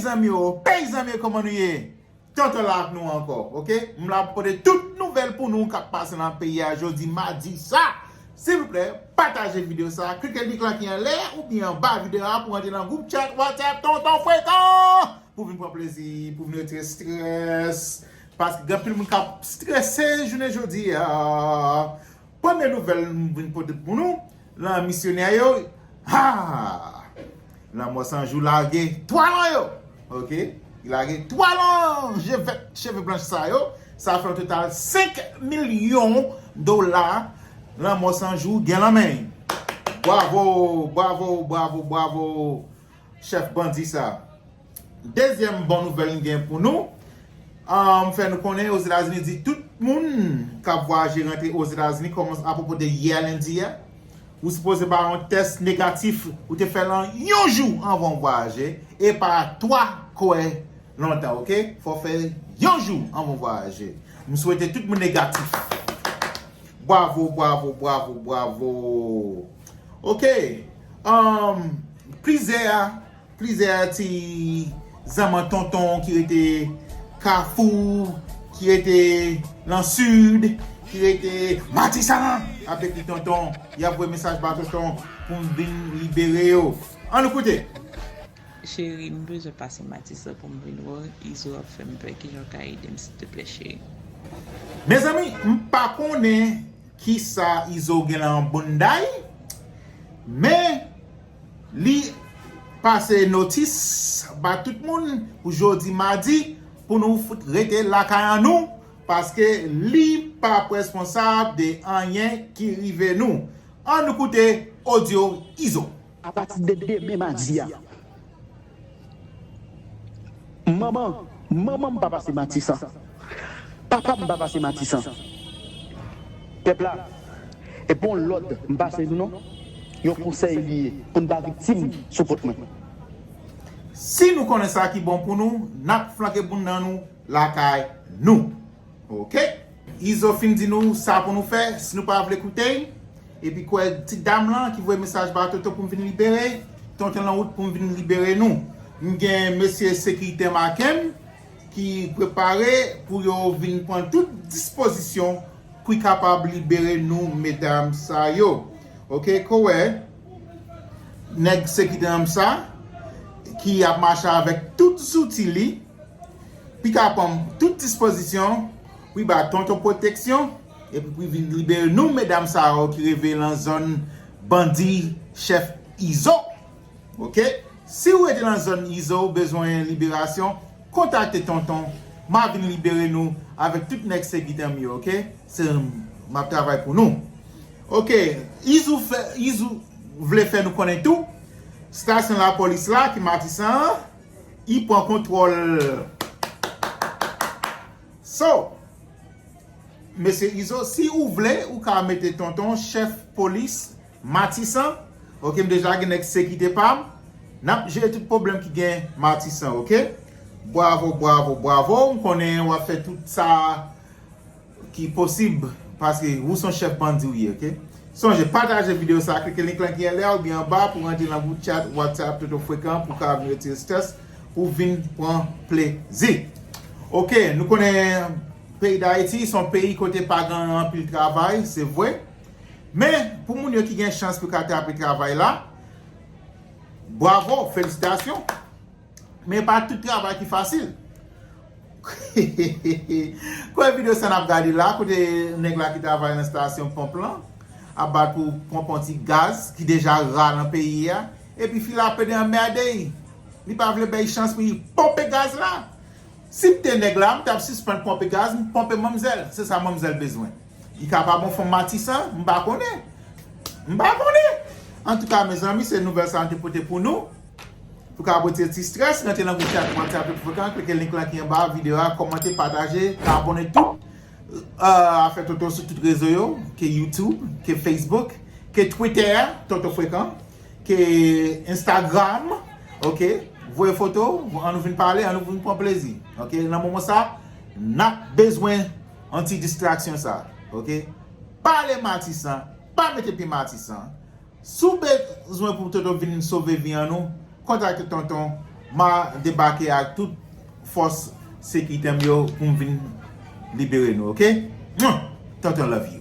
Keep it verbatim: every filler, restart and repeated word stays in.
Zanmi yo, peyizan m yo, kòman nou ye? Tonton la ak nou ankò, oke? M la pou pote tout nouvèl pou nou k ap pase nan peyi a jodi madi sa. Silvouplè, pataje videyo sa, klike link lan ki anlè oubyen anba videyo a pou rantre nan gwoup chat WhatsApp Tonton Frekan pou vin pran plezi, pou vin retire strès. Paske gen anpil moun k ap strese jounen jodi a. Premye nouvèl m vin pote pou nou, lan misyonè yo, ha! Lanmò San Jou lage twa lan yo. Oke? Li lage twa lan je vèt, cheve blanch sa yo. Sa fè yon total senk milyon dola Lanmò San Jou gen lan men. Bwavo, bwavo, bwavo, bwavo, chèf bandi sa. Dezyèm bon nouvèl m gen pou nou, um, fè nou konnen Ozetazini di tout moun k ap vwayaje rantre Ozetazini kòmanse apwopo de yè lendi a, ou sipoze bay yon tès negatif ou te fè lan yon jou anvan w vwayaje, e pa twa kwè lontan, oke? Fò w fè yon jou anvan w vwayaje. M swete tout moun negatif. Bwavo, bwavo, bwavo, bwavo. Oke. Um, plizyè, plizyè ti zanman tonton ki rete Kafou, ki rete lan Sid, ki rete Matisan, ap ekri tonton. Y ap voye mesaj ba tonton pou m vin libere yo. Ann nou koute. Cheri, m bezwen pase Matisan pou m vin wè w. Izo ap fè m pè. Kijan w ka ede m, silteplè, cheri? Mezanmi, m pa konnen kisa Izo gen lan bounda l, men li pase notis ba tout moun pou jodi madi pou nou fout rete lakay an nou, paske li p ap responsab de anyen ki rive nou. Ann nou koute odyo Izo. Apati de demen madi a, manman, manman m pa pase Matisan. Papa m pa pase Matisan. Pèp la, e pa yon lòd m pase nou non. Yon konsèy li ye pou n pa viktim sou kont mwen. Si nou konnen sa ki bon pou nou, n ap flanke bounda nou lakay nou. Oke? Izo fin di nou sa pou nou fè, si nou pa vle koute l, epi kwè ti dam lan ki voye mesaj ba Tonton pou m vin libere, Tonton lan wout pou m vin libere nou. M gen mesye sekirite m ak m ki prepare pou yo vin pran tout dispozisyon pou y kapab libere nou, medam sa yo. Oke, ko wè, nèg sekirite m sa, ki ap mache avèk tout zouti li, Pi ka pran tout dispozisyon pou y ba Tonton pwoteksyon, epi pou y vin libere nou, medam sa yo ki reve lan zòn bandi chèf Izo. Oke? Si w rete lan zòn Izo, w bezwen liberasyon, kontakte Tonton, m a vin libere nou avèk tout nèg sekirite m yo, oke? Se, m ap travay pou nou. Oke, Izo fè, Izo vle fè nou konnen tou, estasyon lapolis la ki Matisan an, li pran kontwòl. So, mesye Izo, si ou vle, ou ka mete Tonton chèf polis Matisan. Oke, m deja gen nèg sekirite pa m. N ap jere tout pwoblèm ki gen Matisan, oke? Bwavo, bwavo, bwavo. M konnen w ap fè tout sa ki posib, paske ou se yon chèf bandi ou ye, oke? Sonje, pataje videyo sa, klike link lan ki anlè oubyen anba pou rantre nan gwoup chat WhatsApp Tonton Frekan pou w ka vin retire strès, pou w vin pran plezi. Oke, nou konnen peyi Dayiti se yon peyi kote pa gen anpil travay, se vre. Men, pou moun yo ki gen chans pou ka trape travay la, bwavo, felisitasyon. Men pa tout travay ki fasil. Kwè videyo sa n ap gade la, kote nèg la ki travay nan estasyon ponp lan ap bat pou ponp yon ti gaz ki deja ra nan peyi a, epi fi la pede anmède l. Li pa vle bay chans pou li ponpe gaz la. Si m te nèg la, m t ap sispann ponpe gaz, m ponpe manmzèl. Se sa manmzèl bezwen. Li ka pa bon fanm Matisan, m pa konnen. M pa konnen. Antouka, mezanmi, se nouvèl sa m te pote pou nou. Pou ka retire ti strès, rantre nan gwoup chat WhatsApp Tonton Frekan, klike link lan ki anba videyo a, kòmante, pataje, abòne tou. Euh, afè Tonton sou tout rezo yo, ke YouTube, ke Facebook, ke Twitter, Tonton Frekan, ke Instagram, oke? Voye foto, ann nou vin pale, ann nou vin pran plezi, oke? Nan moman sa, n ap bezwen yon ti distraksyon sa, oke? Pale Matisan, pa mete pye Matisan. Si w bezwen pou Tonton vin sove vi an nou, kontakte Tonton M a debake ak tout fòs sekirite m yo pou m vin libere nou, oke? Tonton love you.